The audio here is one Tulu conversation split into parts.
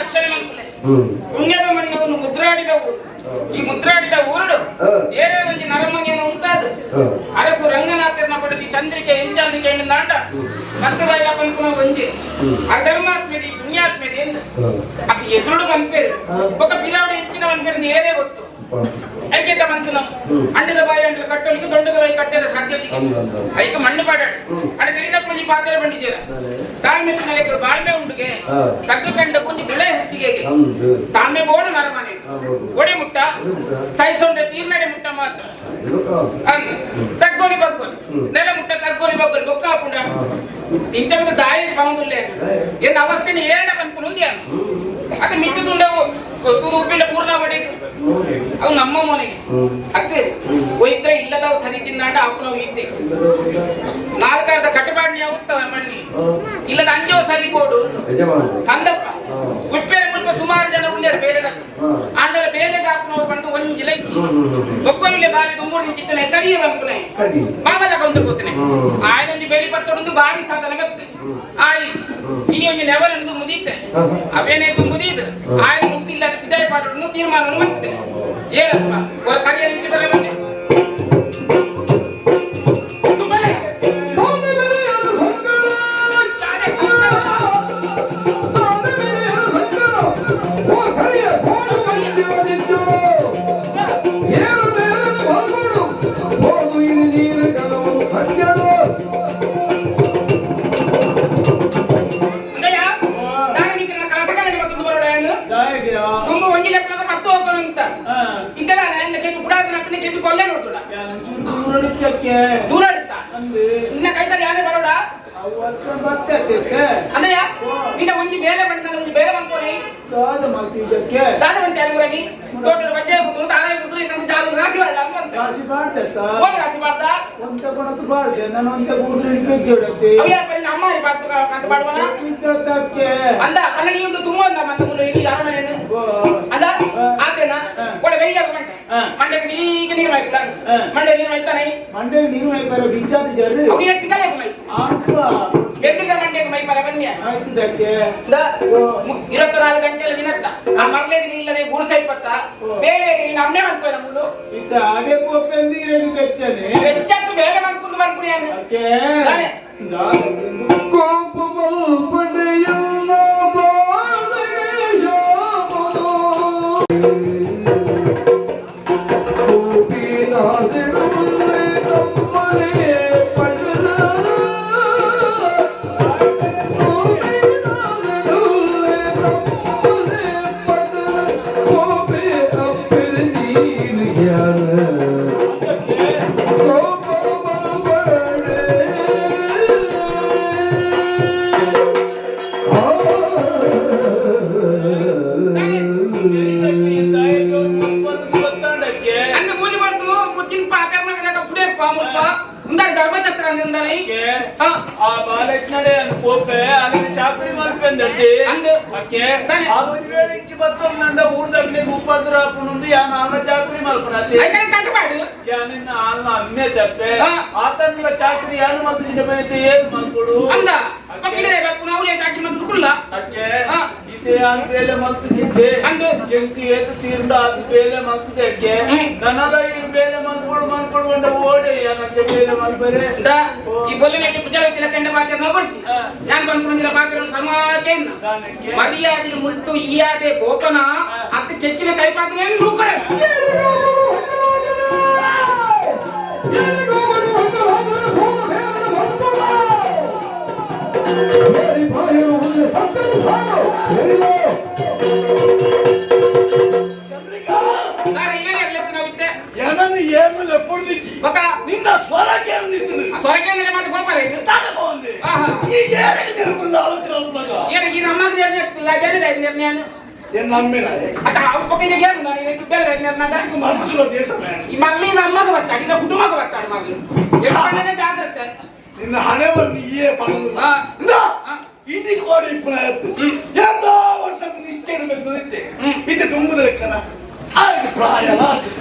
ರಕ್ಷಣೆ ಮನ್ಪುಲೆ. ಪುಣ್ಯದ ಮಣ್ಣು ಮುದ್ರಾಡಿದ ಊರು. ಈ ಮುದ್ರಾಡಿದ ಊರುಡು ಏರೇ ಒಂಜಿ ನರಮನಿಯನ್ನು ಉಂಟಾದು ಅರಸು ರಂಗನಾಥನ ಕೊಡದಿ ಚಂದ್ರಿಕೆ ಎಂಚಾಂದಿಕೆ ನಾಂಡ ಮತ್ತೆ ಬಾಯಿಲ ಪನ್ಪುನ ಒಂಜಿ ಅಧರ್ಮಾತ್ಮೆದಿ ಪುಣ್ಯಾತ್ಮೆದಿ ಎಂದು ಅದು ಎದುರುಡು ಮನ್ಪೇರು ఒక పిల్లవాడు ఇచ్చిన ಮನ್ಪೇರು ಏರೇ ಗೊತ್ತು. ಐಕ್ಯತ ಮಂತು ಅಂಡದ ಬಾಯಿ ಅಂಡಲ ಕಟ್ಟೋಲಿಕ್ಕೆ ದೊಡ್ಡದ ಬಾಯಿ ಕಟ್ಟದ ಸಾಧ್ಯ. ಐಕ ಮಣ್ಣು ಪಾಡಾಡು ಅಡ ತಿಳಿದ ಕೊಂಜಿ ಪಾತ್ರ ಬಂಡಿದ್ದೀರ ತಾಳ್ಮೆ ನೆಲೆಗೆ ಬಾಳ್ಮೆ ಉಂಡುಗೆ ತಗ್ಗು ಕಂಡ ಕೊಂಜಿ ಬೆಳೆ ಹೆಚ್ಚಿಗೆ ತಾಳ್ಮೆ ಬೋಡು ನರಮನೆ ಒಡೆ ಮುಟ್ಟ ಸೈಸೊಂಡ್ರೆ ತೀರ್ನಡೆ ಮುಟ್ಟ ಮಾತ್ರ ಅಂದ್ ತಗ್ಗೋಲಿ ಬಗ್ಗೋಲಿ ನೆಲ ಮುಟ್ಟ ತಗ್ಗೋಲಿ ಬಗ್ಗೋಲಿ ಬೊಕ್ಕ ಹಾಪುಂಡ ಇಂಚ ದಾಯಿ ಪಂಗುಲ್ಲೆ ಎನ್ನ ಅವಸ್ಥೆನ ಏರಡ ಪನ್ಪುನು ಅದು ಮಿತ್ತು ತುಂಡವು ತುದು ಉಪ್ಪಿಂಡ ಪೂರ್ಣ ಹೊಡೆದು ಅವು ನಮ್ಮ ಮನೆಗೆ ಅತ್ತೆ ಒಯ್ತ್ರೆ ಇಲ್ಲದವು ಸರಿ ತಿನ್ನಾಂಡ ಅಪ್ಪನವು ಇದ್ದೆ ನಾಲ್ಕಾರ್ಧ ಕಟ್ಟುಪಾಡಿ ಯಾವತ್ತ ಮಣ್ಣಿ ಇಲ್ಲದ ಅಂಜೋ ಸರಿ ಬೋಡು ಅಂದಪ್ಪ ಉಪ್ಪೇರೆ ಮುಲ್ಪ ಸುಮಾರು ಜನ ಉಳ್ಳೇರು ಬೇರೆ ಆಂಡಲ ಬೇರೆ ಅಪ್ಪನವು ಬಂದು ಒಂಜಿಲ ಇಚ್ಚಿ ಒಕ್ಕೊರಿಲೆ ಬಾರಿ ದುಂಬುಡು ನಿಂಚಿತ್ತನೆ ಕರಿಯ ಬಂತನೆ ಬಾಬಲ ಕೌಂದ್ರ ಕೂತನೆ ಆಯನೊಂದು ಬೇರಿ ಪತ್ತಡೊಂದು ಬಾರಿ ಸಾಧನೆ ಬತ್ತೆ ಆಯಿತು ಇನಿ ಒಂಜಿ ನೆವರನ್ನು ಮುದೀತೆ ಅವೇನೇ ಮುದೀದು ಆಯನ ಮುಕ್ತಿ ಇಲ್ಲದ ಪಿದಾಯ ಪಾಠವನ್ನು ತೀರ್ಮಾನವನ್ನು ಮಾಡ್ತದೆ. ಏನಪ್ಪ ಒಂದು ಕರಿಯ ನಿಂಚು ಬರ ಬಂದೆ ಸುಮ್ಮನೆ. ಅಂದಯ್ಯ ನಾನು ನಿನ್ನ ಕಲಸಕರಡಿ ಮತ್ತೊಂದು ಬರೋಡ ಏನು ತುಂಬ ಒಂಜಿ ಲೆಪ್ಪನಾಗ ಪತ್ತು ಹೋಗೋಣ ಅಂತ ಇದ್ದಲ್ಲ ನನ್ನ ಕೆಂಪು ಪುಡಾದ ನತ್ತನೆ ಕೆಂಪು ಕೊಲ್ಲೆ ನೋಡ್ತುಡ ದೂರ ಆಡುತ್ತಾ ನಿನ್ನ ಕೈತಾರೆ ಯಾರೇ ಬರೋಡ ಅಂದಯ್ಯ ನಿನ್ನ ಒಂಜಿ ಬೇರೆ ಬಣ್ಣ ನಾನು ಒಂಜಿ ಬೇರೆ ಬಂದ್ಕೊಡಿ ದಾದ ಬಂತೆ ಅನುಗುರಣಿ ತೋಟದ ಬಜ್ಜೆ ಬಿಡ್ತು ತಾನೇ ಬಿಡ್ತು ಇನ್ನೊಂದು ಜಾಲು ರಾಶಿ ಬಾಳ ಅಂತ ರಾಶಿ ಬಾಡ್ದತ್ತ ಓಡಿ ರಾಶಿ ಬಾರ್ದ ಒಂತ ಕೊಣತು ಬಾಡ್ದೆ ನಾನು ಒಂತ ಬೂಸು ಹಿಡಿಪೆಜ್ಜೋಡತ್ತೆ ಅಯ್ಯಪ್ಪ ನಿನ್ನ ಅಮ್ಮ ಬಾರ್ತು ಅಂತ ಬಾಡುವನ ತಕ್ಕೆ ಅಂದ ಅಲ್ಲ ನೀವೊಂದು ತುಂಬ ಅಂದ ಮತ್ತೆ ಮುಂದೆ ಇಡೀ ಅರಮನೆಯನ್ನು ಅಂದ ಆತೇನ ಒಳ್ಳೆ ಬೆಳಿಗ್ಗೆ ಮಂಡೆ ಮಂಡೆಗೆ ನೀಗ ನೀರು ಮೈಪುಡ ಮಂಡೆ ನೀರು ಮೈತಾನೆ ಮಂಡೆ ನೀರು ಮೈಪರ ಬಿಚ್ಚಾದ ಜರು ಅವು ಎತ್ತಿಕಲೆ ಮೈ ಅಪ್ಪ ಎತ್ತಿಕ ಮಂಡೆಗೆ ಮೈಪರ ಬನ್ನಿ ಆಯ್ತು ದಕ್ಕೆ 24 ಗಂಟೆಲ್ಲ ದಿನತ್ತ ಆ ಮರಲೇದಿ ಇಲ್ಲದೆ ಬೂರ್ಸ ಇಪ್ಪತ್ತ ಬೇರೆ ನೀನು ಅಮ್ಮನೆ ಮಾಡ್ಕೋಲ್ಲ ಮೂಲು ಇತ್ತ ಅಡೆ ಪೋಪೆಂದು ಇರಲಿ ಬೆಚ್ಚನೆ ಬೆಚ್ಚತ್ತು ಬೇರೆ ಮಾಡ್ಕೊಂಡು ಬರ್ಪುಡಿ ನಾನು ಅಕ್ಕೆ ಅಂದ ಪೂಜೆ ಮಾಡ್ತು ತಿನ್ಪ ಆಕರ್ಮ ಪುಡೆ ಮುಲ್ಪ ಉಂದಾರಿ ಧರ್ಮಛತ್ರ ಅಂದಾನೆ. ಆ ಬಾಲೆಟ್ನಡೆ ಅನ್ ಪೋಪೆ ಅಲ್ಲಿ ಚಾಕರಿ ಮಲ್ಪೆಂದಟ್ಟಿ ಅಂದು ಅಕ್ಕೆ ಆ ಒಂದ್ ವೇಳೆ ಇಚ್ಚಿ ಬತ್ತೊಂದಂಡ ಊರ್ದಗ್ನೆ ಉಪದ್ರ ಆಪುನುಂದು ಯಾನ್ ಆಲ್ನ ಚಾಕರಿ ಮಲ್ಪನತ್ತಿ ಐಕನೆ ಕಟ್ಟುಪಾಡು ಯಾನಿನ್ನ ಆಲ್ನ ಅಮ್ಮೆ ತಪ್ಪೆ ಆತನ್ಲ ಚಾಕರಿ ಯಾನು ಮಲ್ತು ನಿನ್ನ ಬೈತೆ ಏನ್ ಮಲ್ಪಡು ಅಂದ ಪಕ್ಕಿಡೆ ಬಪ್ಪು ನಾವು ಚಾಕರಿ ಮತ್ತು ಕುಲ್ಲ ಅಕ್ಕೆ ಇತೆ ಆನ್ ಬೇಲೆ ಮಲ್ತು ಜಿದ್ದೆ ಅಂದು ಎಂಕ್ ಏತು ತೀರ್ದ ಅದು ಬೇಲೆ ಮಲ್ತದಕ್ಕೆ ನನಲ ಇರ್ ಬೇಲೆ ಮಲ್ಪಡು ಮಲ್ಪಡು ಅಂದ ಓಡೆ ಯಾನಂಚ ಬೇಲೆ ಮಲ್ಪರೆ ಈ ಬೊಲ್ಲಿನಟ್ಟಿ ಪುಜಲ ತಿಲಕಂಡ ಪಾತ್ರ ನೋಬರ್ಚಿ ನಾನು ಬಂದ್ಕೊಂಡಿದ್ದ ಪಾತ್ರ ಸಮಾಜೇನ ಮರ್ಯಾದಿನ ಮುಲ್ತು ಇಯಾದೆ ಬೋಪನ ಅತ್ತ ಕೆಕ್ಕಿನ ಕೈ ಪಾತ್ರ ನೂಕಡೆ ನಾನು ಏನೇ ಇರ್ಲತ್ತು ನಾವಿದ್ದೆ ಏನನ್ನು ಏರ್ಲು ಎಪ್ಪುಡ್ದಿಕ್ಕಿ ಬಕ ನಿನ್ನ ಸ್ವರ ಕೇರ್ನಿತ್ತು ಸ್ವರಕ್ಕೆ ಮಾತು ಬೋಪರ ಇದು ತಾತ ಬಾಂದೆ ಈ ಏರಿಗೆ ತಿರುಪುರದ ಆಲೋಚನೆ ಅಲ್ಪಗ ಏನ ಈ ನಮ್ಮ ಬೇರೆ ನಿರ್ಣಯ ಎನ್ನ ಅಮ್ಮೆನ ಅತ್ತ ಪಕ್ಕ ಏನು ನಾನು ಬೇರೆ ನಿರ್ಣಯ ಮನಸ್ಸುಲ ದೇಶಮೇ ಈ ಮಮ್ಮಿ ನಮ್ಮಗ ಬರ್ತಾಳೆ ಇಲ್ಲ ಕುಟುಂಬಕ್ಕೆ ಬರ್ತಾಳೆ ಮಗಳು ಎಪ್ಪಣ್ಣನೇ ಜಾಗ್ರತೆ ನಿನ್ನ ಹಣೆ ಬರ ನೀಯೇ ಪನ್ನೊಂದು ಇನ್ನಿ ಕೋಡಿ ಇಪ್ಪನ ಎತ್ತು ಏತೋ ವರ್ಷದ ನಿಷ್ಠೆಯನ್ನು ಮೆದ್ದದಿತ್ತೆ ಇತ್ತೆ ತುಂಬುದ ಲೆಕ್ಕನ ಆಗ ಪ್ರಾಯ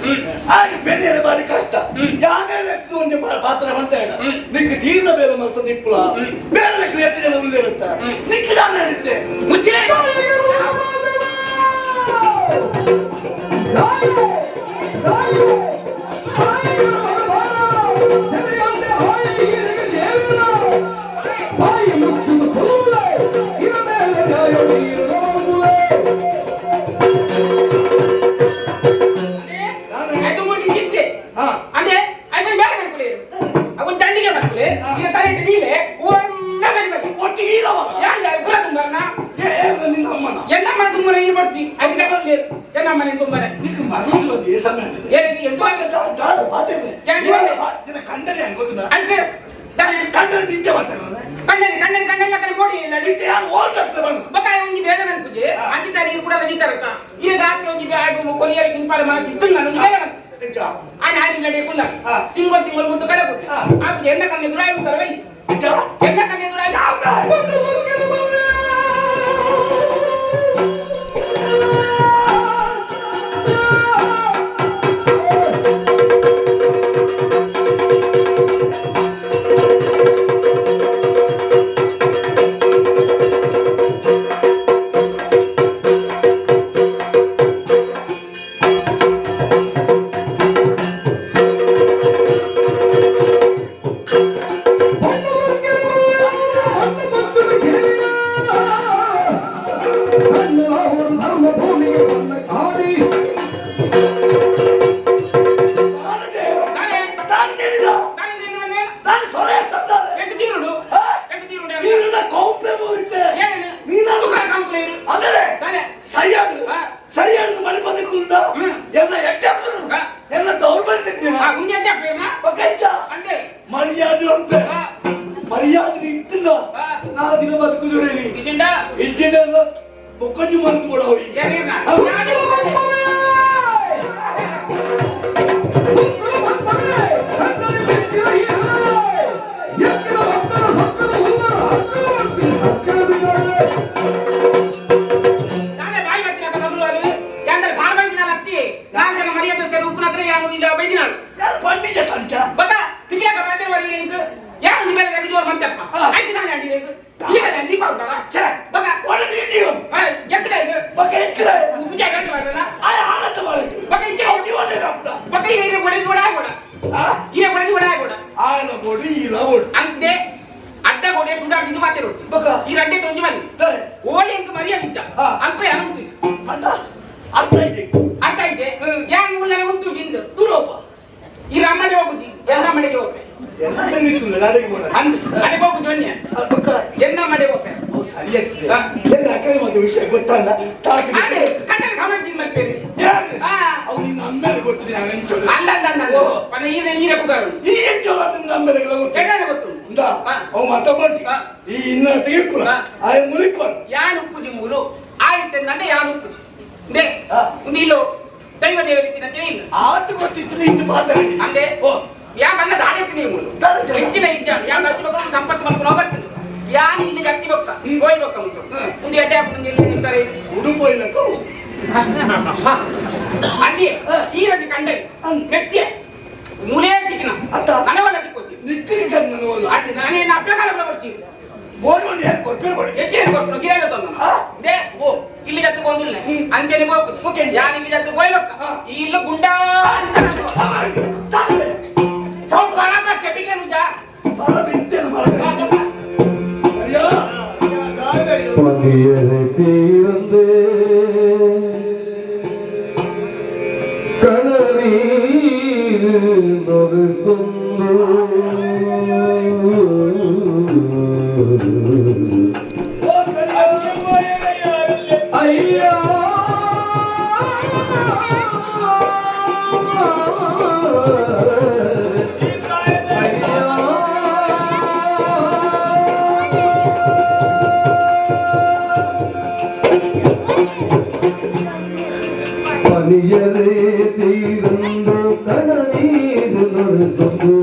ಆಗ ಬೆನ್ನಿಯರ ಬಾರಿ ಕಷ್ಟ ಯಾನೇ ಲೆಕ್ಕದ ಒಂಜಿ ಪಾತ್ರ ಮಾಡ್ತಾ ಇಡ ನಿಕ್ ತೀರ್ನ ಬೇಲೆ ಮಲ್ತದ ಇಪ್ಪುಲ ಬೇರೆ ಲೆಕ್ಕ ಎತ್ತು ಜನ ಉಳಿದಿರುತ್ತ ನಿಕ್ ದಾನ ನಡಿತೆ ಮುಚ್ಚಿಲೆ. ಎನ್ನ ಮನೆ ತುಂಬಾನೆ నీకు మరణించిన ఏ సమయం ಏನಿದೆ ಎಂತ కండని అనుకుంటున్నా అంతే కండని నించే మాట్లాడారు ಕಣ್ಣನೆ ಕಣ್ಣನೆ ಕಣ್ಣೆಲ್ಲ ಕಡೆ ಬೋಡಿ ಇಲ್ಲ ఇంత ಯಾರು ಓಡ್ತಾರೆ ಬಣ್ಣ ಬಕಾಯ ಒಂಜಿ ಬೇಡ ಮನ್ಪುಜೆ ಅಂಚಿತಾರೆ ಇರು ಕೂಡ ಲಜಿತಾರತ್ತ ಇರ ರಾತ್ರಿ ಒಂಜಿ ಕೊರಿಯರ್ ಕಿಂಪಾರ ಮನ ಚಿತ್ತು ನಾನು ಬೇಡ ನಿಜ ಆನೆ ಆದಿ ನಡೆ ಕುಲ್ಲ ತಿಂಗಳು ತಿಂಗಳು ಮುದ್ದು ಕಡೆ ಕೊಟ್ಟೆ ಆಪುಜೆ ಎನ್ನ ಕಣ್ಣೆ ದುರಾಯಿ ಉಂಟರ ಬಲ್ಲಿ ನಿಜ ಎನ್ನ ಕಣ್ಣೆ ದುರಾಯಿ ತಾನದೇ ತಾನೇ ತಾನು ತಿಳಿದ ತಾನೇ ದೇಂದ್ರ ಬಂದೆ ತಾನು ಸೊರೆ ಸಂದಾನೆ ಎಂಟು ತೀರುಡು ಎಂಟು ತೀರುಡು ನೀರಿನ ಕೌಂಪೆ ಮೂವಿತ್ತೆ ಏನೇನು ನೀನಾನು ಉಕರ ಕಾಂಪ್ಲೆ ಇರು ಅದೇ ತಾನೇ ಸೈಯಾಡು ಹಾ. ಸೈಯಾಡು ಮಣಿಪದಕ್ಕುಂಡ ಹ್ಮ್. ಎಲ್ಲ ಎಟ್ಟಪ್ಪನು ಹಾ. ಎಲ್ಲ ದೌರ್ಬಲ್ಯ ಆ ಉಂಜೆ ಅಂತ ಪ್ರೇಮ ಒಕೆಚ್ಚ ಅಂದೆ ಮರ್ಯಾದೆ ಅಂತೆ ಹಾ. ಮರ್ಯಾದೆ ಇತ್ತಿಲ್ಲ ಹಾ. ನಾ ದಿನ ಬದುಕುದುರೇನಿ ಇದಿಂಡ ಇಜ್ಜಿನ ಬೊಕ್ಕೊಂಜು ಮರೆತು ಕೂಡ ಹೋಗಿ ಏನೇನ ನಾನೇ ಬಾಯಿ ಬತ್ತಿನಕ ಮಗಳು ಯಾಂದ್ರೆ ಬಾರ್ ಬೈದಿನ ಅತ್ತಿ ನಾಲ್ಕು ಜನ ಮರ್ಯಾದೆ ಸೇರಿ ಉಪ್ಪುನತ್ರ ಯಾರು ಇಲ್ಲ ಬೈದಿನಾಳು ಯಾರು ಪಂಡಿಜ ಕಂಚ ಬಟ ತಿಂಗಳಕ ಮಾತ್ರ ಇಂಕು ಯಾರು ನಿಮ್ಮ ಮೇಲೆ ಜೋರ್ ಮಂತಪ್ಪ ಹಾ. ಆಯ್ತು ತಾನೇ ಅಡಿ ಈಗ ದೀಪ ಉಂಟಲ್ಲ ಛೇ ಬಗ ಒಳ್ಳೆ ನೀ ಎಕ್ಕಡ ಇದು ಬೊಕ್ಕ ಎಕ್ಕಿರ ಪೂಜೆ ಗಂಟೆ ಮಾಡ್ತಾನ ಆಯ ಆನಂದ ಮಾಡಿ ಬೊಕ್ಕ ಇಚ್ಛೆ ಜೀವನ ರಾಪ್ತ ಬೊಕ್ಕ ಇರೆ ಬೊಡೆದು ಬೊಡ ಆಗೋಡ ಆ ಇರೆ ಬೊಡೆದು ಬೊಡ ಆಗೋಡ ಆಯನ ಬೋಡು ಈ ಬೋಡು ಅಂತೆ ಅಡ್ಡ ಗೋಡೆ ತುಂಡಾಡ್ತಿದ್ದು ಮಾತಾಡೋದು ಬೊಕ್ಕ ಈ ರಡ್ಡೆ ತೊಂಜಿ ಬನ್ನಿ they, ಓಲಿ ಎಂಕ್ ಮರ್ಯಾದೆ ಇಚ್ಚ ಹಾ. ಅಲ್ಪ ಯಾರು ಪಂಡ ಅರ್ಥ ಐತೆ ಅರ್ಥ ಐತೆ ಹ್ಮ್. ಯಾನ್ ಉಲ್ಲನೆ ಉಂಟು ಜಿಂದು ದೂರಪ್ಪ ಈ ರಮ್ಮಡೆ ಹೋಗುಜಿ ಎಲ್ಲ ಮಡೆಗೆ ಹೋಗ್ಪೆ ಎಲ್ಲ ನಿಂತಿಲ್ಲ ನಾಳೆಗೆ ಬೋಡ ಅಂದು ಅಡೆ ಹೋಗುಜಿ ಒನ್ನೆ ಬೊಕ್ಕ ಎನ್ನ ಮಡೆ ಹೋಗ್ಪೆ ಅವು ಸರಿ ಆಗ್ತದೆ ಹಾ. ಎಲ್ಲ ಅಕ್ಕರೆ ಮತ್ತೆ ವಿಷಯ ಗೊತ್ತಲ್ಲ ಟಾಟು ಅದೇ ಕಣ್ಣಲ್ಲಿ ಸಮಾಜ ಮಲ್ಪೇರಿ ಯಾರು ಹಾ. ಅವು ನಿನ್ನ ಅಮ್ಮೇಲೆ ಗೊತ್ತು ನಾನು ಎಂಚೋಳು ಅಲ್ಲ ಅಲ್ಲ ಅಲ್ಲ ಓ. ಪನ ಈರೆ ಈರೆ ಪುಗಾರು ಈ ಎಂಚೋಳು ಅಂದ್ರೆ ನಿನ್ನ ಅಮ್ಮೇಲೆ ಗೊತ್ತು ಕೆಟ್ಟನೆ ಗೊತ್ತು ಉಂಟಾ ಹಾ. ಅವು ಮಾತ ಮಾಡ್ತಿ ಹಾ. ಈ ಇನ್ನ ತೆಗಿಪುರ ಹಾ. ಆಯ ಮುಲಿಪುರ ಯಾನ್ ಉಪ್ಪುಜಿ ಮೂಲು ಆಯ್ತು ನಂಡೆ ಯಾನ್ ಉಪ್ಪುಜಿ they ಹಾ. ಒಂದು ಇಲ್ಲೋ ದೈವ ದೇವರಿತ್ತಿನ ಇಲ್ಲ ಆತ ಗೊತ್ತಿತ್ತು ಇಟ್ಟು ಮಾತಾಡಿ ಅಂದೆ ಓ ಯಾ ಬಣ್ಣ ದಾಡೆತ್ತಿ ನೀವು ಮೂಲು ದಾಡೆ ಎತ್ತಿ. ಹೆಚ್ಚಿನ ಇಜ್ಜಾಣ ಯಾ ಗಟ್ಟಿ ಬೊಕ್ಕ ಸಂಪತ್ತು ಮಲ್ಪುನ ಬರ್ತೀನಿ ಯಾನ್ ಇಲ್ಲಿ ಗಟ್ಟಿ ಬೊಕ್ಕ ಗೋಯ್ ಬೊಕ್ಕ ಉಂಟು ಹ್ಮ್. ಒಂದು ಎಡ್ಡೆ ಹಾಕೊಂಡು ಇಲ್ಲಿ ನಿಂತಾರೆ ಉಡುಪು ಇಲ್ಲಕ್ಕ ಅಂದಿ ಹಾ. ಈ ರಜೆ ಕಂಡರಿ ಅಂದ್. ಮೆಚ್ಚಿಯ ಮೂಲೇ ತಿಕ್ಕಿನ ಅತ್ತ. ನನವಲ್ಲ ತಿಕ್ಕೋಚಿ ನಿಕ್ಕಿ ನಾನು ಅದು ನಾನೇನು ಅಪ್ಪಕಾಲ ಬರ್ತೀನಿ ಬೋರ್ಡ್ ಒಂದು ಯಾರು ಕೊರ್ಪೇರ್ ಬೋರ್ಡ್ ಹೆಚ್ಚೇನು ಕೊಟ್ಟು ಕಿರಾಯ ತಂದ ಆ? They ಓ ಇಲ್ಲಿ ಜತ್ತು ಕೊಂದಿಲ್ಲ ಹ್ಮ್. ಅಂಚನೆ ಹೋಗು ಓಕೆ. ಯಾನ್ ಇಲ್ಲಿ ಜತ್ತು ಹೋಯ್ಬೇಕ ಹಾ. ಇಲ್ಲ ಗುಂಡ ಅಂತ ಸ್ವಲ್ಪ ಬರಪ್ಪ ಕೆಪಿಗೆ ನುಜ பனியரை தீர்ந்து கணநீர் ஒரு சொந்து ஐயா பனியரே தீர்ந்து கணநீர் ஒரு சொந்து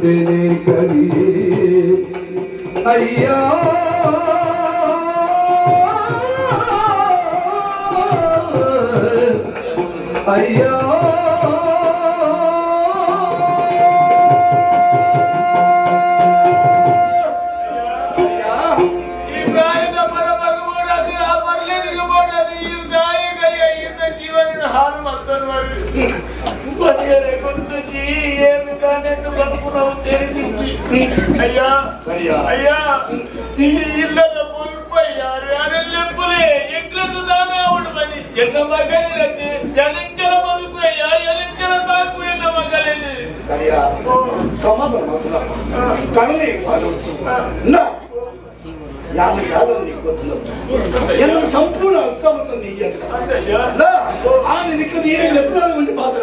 ಪಂದೆನೆ ಕರಿಯೇ ಅಯ್ಯ ಅಯ್ಯ ಅಯ್ಯಾ ಅಯ್ಯಾ ಇಲ್ಲದ ಪೊಲ್ಪಯ್ಯ ಯಾರೆಲ್ಲೆಪ್ಪಲೇ ಎಂಗ್ಲದ್ದು ತಾನೇ ಅವಳು ಬನ್ನಿ ಎನ್ನ ಮಗನಿರತ್ತೆ ಜನಿಂಚಲ ಬದುಕು ಅಯ್ಯ ಎಲಿಂಚಲ ತಾಕು ಎನ್ನ ಮಗನಲ್ಲಿ ಸಮಾಧಾನ ಕಣಲೆ ನಾನು ಯಾವ್ದಾದ್ರು ಗೊತ್ತಿಲ್ಲ ಎನ್ನ ಸಂಪೂರ್ಣ ಉತ್ತಮ ನೀ ಅಂತ ಆమె ನಿಕ್ಕ ನೀನೇ ಲೆಪ್ಪನಾದ ಒಂದು ಪಾತ್ರ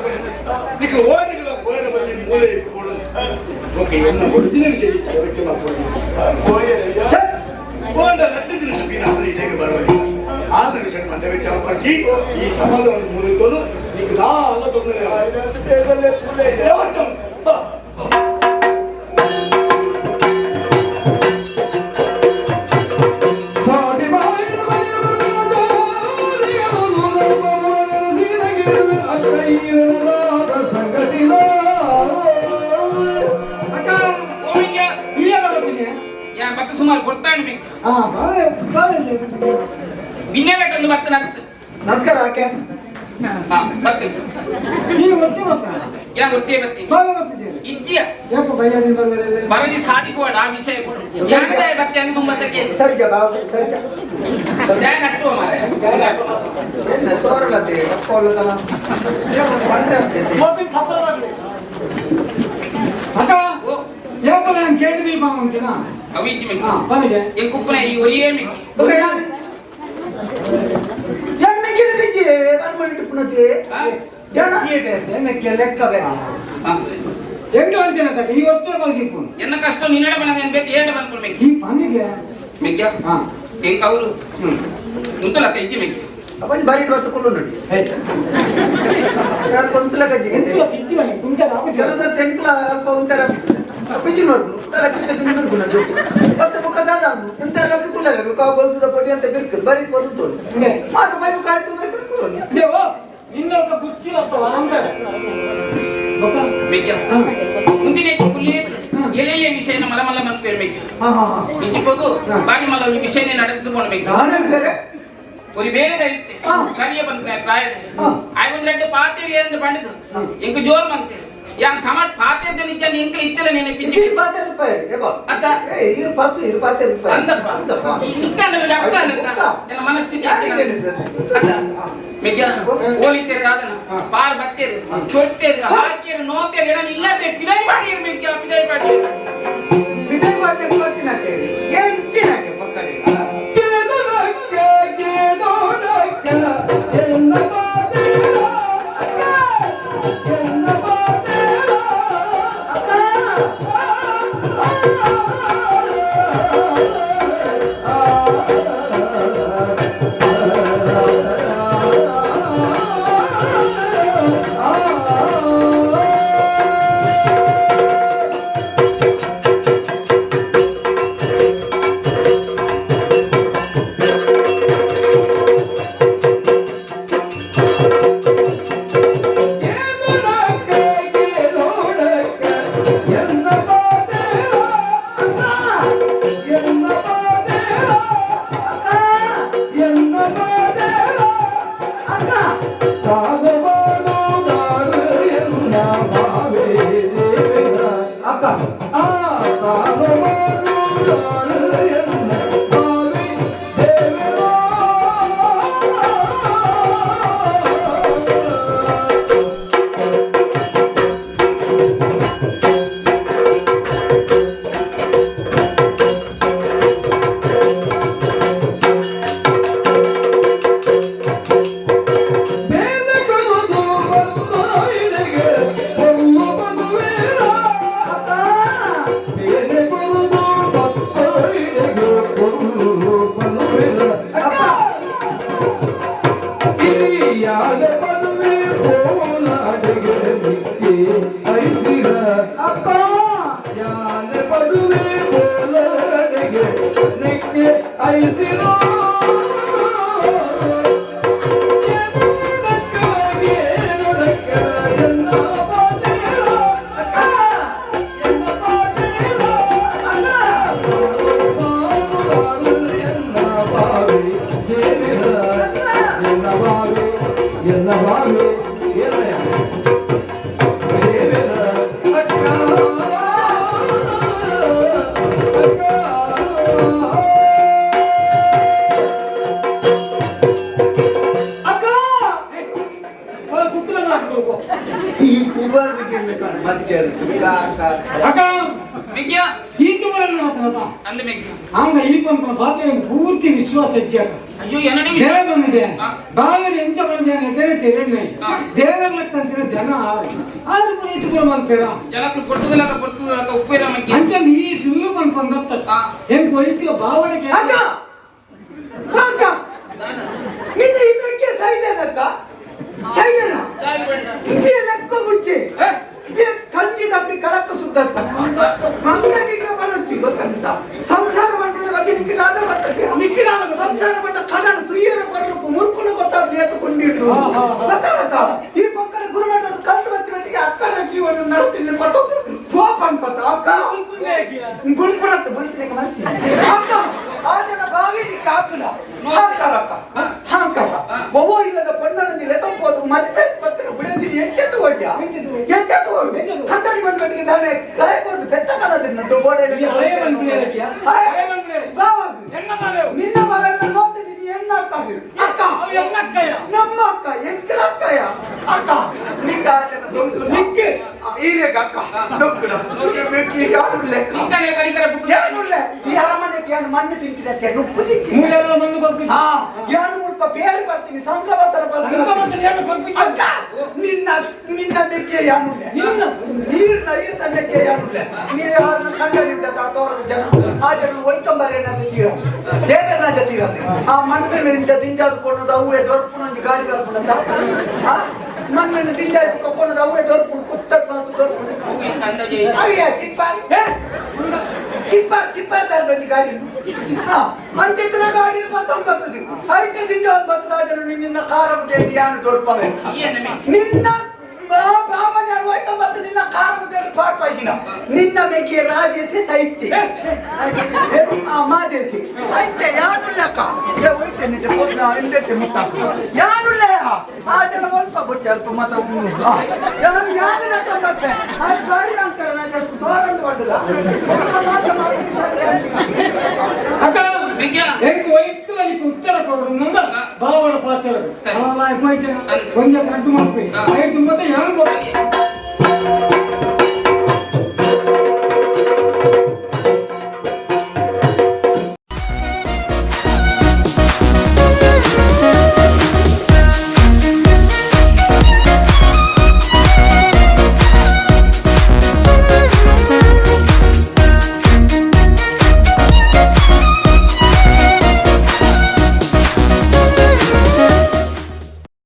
ನಿಕ್ಕ ಓಡಿಗಳ ಪೋಯರ ಬಲ್ಲಿ ಮೂಲೆ ಕೊಡು ಓಕೆ ಎನ್ನ ಒರಿಜಿನಲ್ ಶೈಲಿ ಕರೆಕ್ಟ್ ಮಾಡ್ಕೊಂಡು ಓಂಡ ರಡ್ಡು ದಿನ ಪೀನ ಇದೇಗೆ ಬರವಲ್ಲಿ ಆದ ವಿಷಯ ಮಂಡೆ ವಿಚಾರ ಪಡ್ಚಿ ಈ ಸಮಾಧಾನವನ್ನು ಮುರಿಕೊಂಡು ನಿಕ್ಕ ದಾಲ ತೊಂದರೆ ದೇವಸ್ಥಾನ ಬಾ. ಸುಮಾರು ಕೊಡ್ತಾನೆ ಬೇಕು ಬಿನ್ನೆಗಟ್ಟೊಂದು ಬರ್ತನ ನಮಸ್ಕಾರ ಆಕೆ ಯಾ ಗೊತ್ತೇ ಬತ್ತಿ ಇಜ್ಜಿಯ ಬರದಿ ಸಾಧಿಸುವಾಡ ಆ ವಿಷಯ ಯಾಕದಾಯ ಬತ್ತೆ ಅಂತ ತುಂಬ ಕೇಳಿ ಸರಿ ಸರಿ ಜಾಯ ನಟ್ಟುವ ಮಾರ್ರೆ. ತೋರಲತ್ತೆ ಓ ಅವು ಇಜ್ಜಿ ಮೆಕ್ಕಿ. ಎಂಕ್ ಉಪ್ಪುನ ಈ ಒರಿಯೇ ಮೆಕ್ಕಿ. ಆ? ಆ. ಎನ್ನ ಕಷ್ಟ ನಿನ್ನಡ ಬಂದ ಬೇಕು ಏರಡ ಬಂದ್ಕೊಂಡು ಮೆಕ್ಕಿ ಮೆಕ್ಕ್ಯ ಎಂಕ್ ಅವರು ಉಂಟುಲತ್ತ ಇಜ್ಜಿ ಮೆಕ್ಕಿ. ಬಾರಿ ಕುಳ್ಳು ನೋಡಿ ಕೊಂತುಲ ಕಜ್ಜಿಗೆ ಕೆಲಸ ತೆಂಕ್ಲ ಅಲ್ಪ ಒಂಥರ ಪಿಜಿ ನೋಡ್ಕು ತಲೆ ಪಿಜಿ ನೋಡ್ಕು ನಾನು ಮತ್ತೆ ಮುಖ ದಾದ ಎಂತ ಲಕ್ಕಿ ಕುಳ್ಳಲ್ಲ ಮುಖ ಬಲ್ತದ ಪೊಡಿ ಅಂತ ಬಿರ್ಕು ಬರೀ ಪೊದು ತೋಳು ಮಾತು ಮೈ ಮುಖ ಆಯ್ತು ಮೆಕ್ಕ್ಯ ಮುಂದಿನ ಕುಲ್ಲಿ ಎಲೆಯ ವಿಷಯನ ಮಲ ಮಲ ಮಂತ್ಪೇರು ಮೆಕ್ಕಿ. ಹಾ ಹಾ ಹಾ ಇಂಚಿಪೋಗು ಬಾರಿ ಮಲ್ಲ ಒಂದು ವಿಷಯನೇ ನಡೆದು ಬೋಣ ಮೆಕ್ಕಿ. ನಾನೇ ಬೇರೆ ഒരു ಬೇರೆ ಇತ್ತೆ ಕರಿಯ ಬಂದ ಪ್ರಾಯದ ಆಯ್ ಒಂದು ರೆಡ್ಡು ಪಾತೇರಿ ಅಂತ ಪಂಡಿತು ಇಂಕು ಜೋರ್ ಮಂತೆ ಯಾನ್ ಸಮ ಪಾತೇರ್ದ ನಿಜ್ಜ ಇಂಕ್ಲ ಇತ್ತಲ ನೆನೆ ಪಿಂಚಿ ಇರು ಪಾತೆ ರೂಪಾಯಿ ಏಬಾ ಅತ್ತ ಏ ಇರು ಪಾಸು ಇರು ಪಾತೆ ರೂಪಾಯಿ ಅಂದಪ್ಪ ಅಂದಪ್ಪ ನಿಕ್ಕಂಡ ಅರ್ಥ ಅನ್ನತ್ತ ನನ್ನ ಮನಸ್ಥಿತಿ ಅತ್ತ ಮೆಗ್ಗ ಓಲಿತ್ತೇರು ದಾದನ ಪಾರ್ ಬತ್ತೇರು ಚೊಟ್ಟೇರು ಹಾಕೇರು ನೋತೇರು ಏನ ಇಲ್ಲದೆ ಪಿದೈ ಪಾಡಿಯರು ಮೆಗ್ಗ ಪಿದೈ ಪಾಡಿಯರು ಪಿದೈ ಪಾತೆ ಪತ್ತಿನಕ್ಕೆ ಎಂಚಿನಕ್ಕೆ ಪಕ್ಕನೆ ಅಕ್ಕ ಬೇರೆ ಪೂರ್ತಿ ವಿಶ್ವಾಸ ಹೆಚ್ಚಾಕ ಅಯ್ಯೋ ಎನ್ನಡಿ ದೇವ ಬಂದಿದೆ ಬಾಗಲಿ ಎಂಚ ಬಂದಿದೆ ತೆರೆಣ್ಣೆ ದೇವರ್ಲಕ್ಕಂತಿನ ಜನ ಆರು ಆರು ಪುರ ಪುರ ಮಲ್ಪೇರ ಜನಕ್ಕೆ ಕೊಟ್ಟುದಲಕ ಕೊಟ್ಟುದಲಕ ಉಪ್ಪೇರ ಮಕ್ಕಿ ಅಂಚಂದು ಈ ಸುಳ್ಳು ಪನ್ಪಂದತ್ತ ಏನ್ ಕೊಯ್ತಿಲ ಬಾವಣಿಗೆ ಅಕ್ಕ ಅಕ್ಕ ನಿನ್ನ ಈ ಬೆಕ್ಕೆ ಸೈದನಕ್ಕ ಸೈದನ ಈ ಲೆಕ್ಕ ಗುಚ್ಚಿ ಕಂಚಿ ತಪ್ಪಿ ಕಲಕ್ಕ ಸುದ್ದತ್ತ ಮಂಗನಿಗೆ ಬರುಚ್ಚಿ ಗೊತ್ತಂತ ಸಂಸಾರ ಮಂಡಲ ಬಗ್ಗೆ ನಿಕ್ಕಿನಾದ ಬರ್ತದೆ ನಿಕ್ಕಿನಾದ ಸಂಸಾರ ಮಂಡ ಕಡನ ತುಯ್ಯರ ಬರಲು ಮುರ್ಕುನ ಗೊತ್ತಾಗ ಏತುಕೊಂಡಿಟ್ಟು ಗೊತ್ತಾಗತ್ತ ಈ ಪಕ್ಕದ ಗುರುಮಠದ ಕಲ್ತು ಬತ್ತಿ ಮಟ್ಟಿಗೆ ಅಕ್ಕನ ಜೀವನ ನಡುತ್ತಿಲ್ಲ ಪತ್ತೊಂದು ಕೋಪ ಅನ್ಪತ್ತ ಅಕ್ಕ ಗುಲ್ಪುರತ್ತು ಬುಲ್ತಿಲಿಕ್ಕೆ ಮಾಡ್ತೀನಿ ಅಕ್ಕ ಆ ಜನ ಬಾವಿ ಕಾಕುಲ ಹಾಂಕಾರಪ್ಪ ಹಾಂಕಾರ ಒವ್ವ ಇಲ್ಲದ ಪಣ್ಣನ ಲೆತಂಪೋದು ಮದುವೆ ಪತ್ರ ಬಿಡದಿ ಎಂಚೆತ್ತು ಒಡ್ಯ ಎಂಚೆತ್ತು ಒಡ್ಯ ಕಂಡನಿ ಬಂದ್ಬಿಟ್ಟಿಗೆ ತಾನೇ ಕಾಯಬಹುದು ಪೆತ್ತ ಕಾಲದಿಂದ ಬೋಡೆ ನಿನ್ನ ಮಗನ ನೋಡ್ತಿದ್ದೀನಿ ಎನ್ನ ಅಕ್ಕ ಅಕ್ಕ ನಮ್ಮ ಅಕ್ಕ ಎಂಕಲ ಅಕ್ಕಯ್ಯ ಅಕ್ಕ ನಿಕ್ಕ ನಿಕ್ಕೆ ಈರೇಗ ಅಕ್ಕ ದೊಕ್ಕಡ ಯಾರು ಲೆಕ್ಕ ಯಾರು ಈ ಅರಮನೆಗೆ ಏನು ಮಣ್ಣು ತಿಂತಿರತ್ತೆ ಉಪ್ಪು ತಿಂತೀನಿ ಹಾ ಏನು ಮುಲ್ಪ ಬೇರೆ ಬರ್ತೀನಿ ಸಂಘವಾಸರ ಬರ್ತೀನಿ ಅಕ್ಕ ನಿನ್ನ ನಿನ್ನ ಬೆಕ್ಕೆ ಯಾನು ನೀರ್ನ ಈರ್ನ ಬೆಕ್ಕೆ ಯಾನು ನೀರು ಯಾರನ್ನ ಕಂಡ ನಿಂತ ತೋರದ ಜನ ಆ ಜನ ಒಯ್ತಂಬರೇನ ತೀರ ದೇವರನ್ನ ತೀರ ಆ ಮಣ್ಣಿನ ಇಂಚ ದಿಂಜಾದು ಕೊಡೋದು ಅವೇ ದೊರ್ಪುನೊಂದು ಗಾಡಿ ಬರ್ಪುನಂತ ಆ ಮಣ್ಣನ್ನು ದಿಂಜಾದು ಕೊಡೋದು ಅವೇ ದೊರ್ಪುನು ಕುತ್ತ ಬಂತು ದೊರ್ಪುನು ಅಯ್ಯ ತಿಪ್ಪಾರ್ ಚಿಪ್ಪಾರ್ ಚಿಪ್ಪಾರ್ ತರ ಬಂದು ಗಾಡಿ ಹಾ ಮಂಚಿತ್ರ ಗಾಡಿ ಬರ್ತದೆ ಐತೆ ದಿಂಜಾದು ಬರ್ತದೆ ಆ ಜನ ನಿನ್ನ ಕಾರ ಯಾನು ದೊರ್ಪನೆ ನಿನ್ನ ಭಾವನೆ ಹೋಯ್ತು ಮತ್ತೆ ನಿನ್ನ ಕಾರಣದಲ್ಲಿ ಪಾಠ ನಿನ್ನ ಮೇಕೆ ರಾಜೇಸಿ ಸಾಹಿತ್ಯ ಮಾದೇಸಿ ಸಾಹಿತ್ಯ ಯಾರು ಲೆಕ್ಕ ಯಾರು ಆ ಜನ ಸ್ವಲ್ಪ ಬುಟ್ಟಿ ಅಲ್ಪ ಮಾತ್ರ ಯಾರು ಯಾರು ಲೆಕ್ಕ ಮತ್ತೆ ಆ ಗಾಡಿ ಅಂತಾರೆ ಉತ್ತರ ಕೊಡು ನಂದ ಬಾವಳ ಪಾತ್ರ ಒಂದೇ ಕರೆಕ್ಟ್ ಮಾಡ್ಬೇಕು ಐದು ಮತ್ತೆ ಯಾರು